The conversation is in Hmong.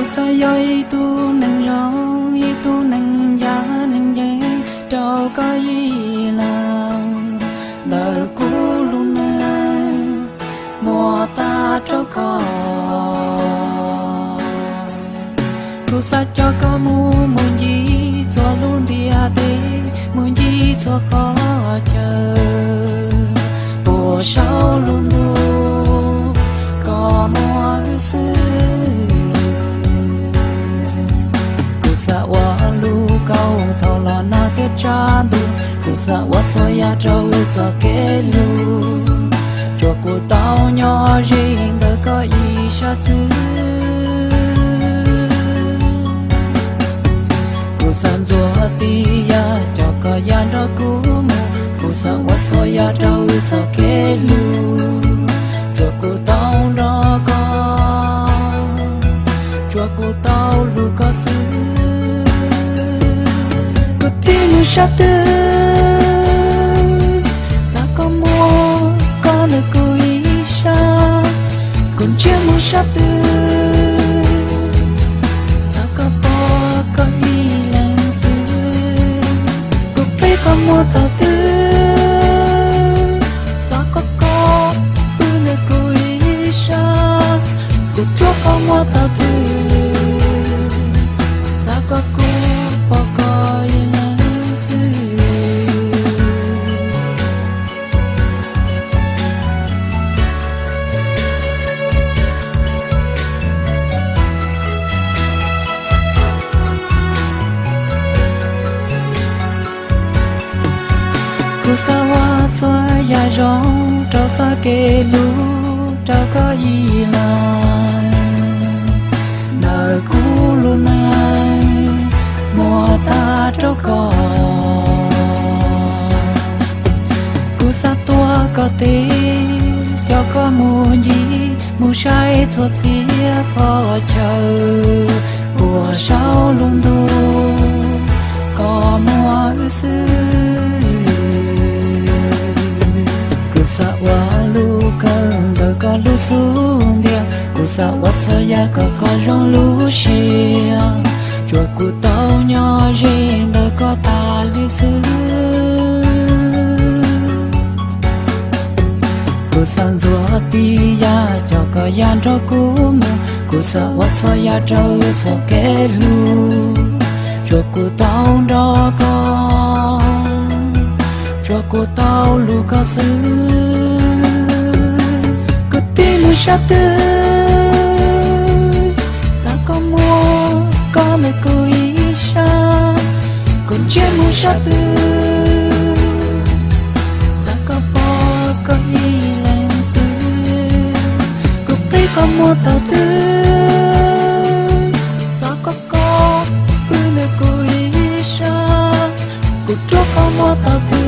Xav yog ib tug neeg zoo, ib tug neeg ncaj neeg ncees rau koj ib leeg, ntawm kuv lub neej muab tag rau koj. Kuv xav coj koj mus, mus ncig txhua lub ntiaj teb, mus ncig txhua qhov chaw, puas saum lub ntuj koj muaj wb xwb. Kuv xav ua lub kaum thaum los nag thiab tshav ntuj, kuv xav ua txhua yam rau wb txoj kev hlub. Tsuas kuv tau nyob ze ntawm koj ib sab xwb. Kuv xav ntxuav tib yam coj koj yav nrog kuv mus, kuv xav ua txhua yam rau wb txoj kev hlub. Tsuas kuv tau nrog koj, tsuas kuv tau hlub koj xwb. Kuv tig mus sab twg, xav koj muaj koj ntawm kuv ib sab. Kuv ntsia mus sab twg, xav koj pom koj ib leeg xwb. Kuv qhib koj muag thaum twg, xav koj koom pw ntawm kuv ib sab. Kuv rub koj muag thaum twg, xav koj koom pom koj ib leeg xwb. Kuv xav ua txhua yam zoo rau txoj kev hlub rau koj ib leeg, ntawm kuv lub neej muab tag rau koj. Kuv xav tuav koj tes, coj koj mus ncig mus saib txhua txhia qhov chaw, puas saum lub ntuj koj muaj wb xwb. Kuv xav ua lub kawm ntawm koj lub xub ntiag, kuv xav ua txhua yam kom koj zoo lub siab. Tsuas kuv tau nyob ze ntawm koj tas li xwb. Kuv xav ntxuav tib yam coj koj yav nrog kuv mus, kuv xav ua txhua yam rau wb txoj kev hlub. Tsuas kuv tau nrog koj, tsuas kuv tau hlub koj xwb. Kuv tig mus sab twg, xav koj muag koj ntawm kuv ib sab. Kuv ntsia mus sab twg, xav koj pom koj ib leeg xwb. Kuv qhib koj muag thaum twg, xav koj koom pw ntawm kuv ib sab. Kuv rub koj muag thaum twg,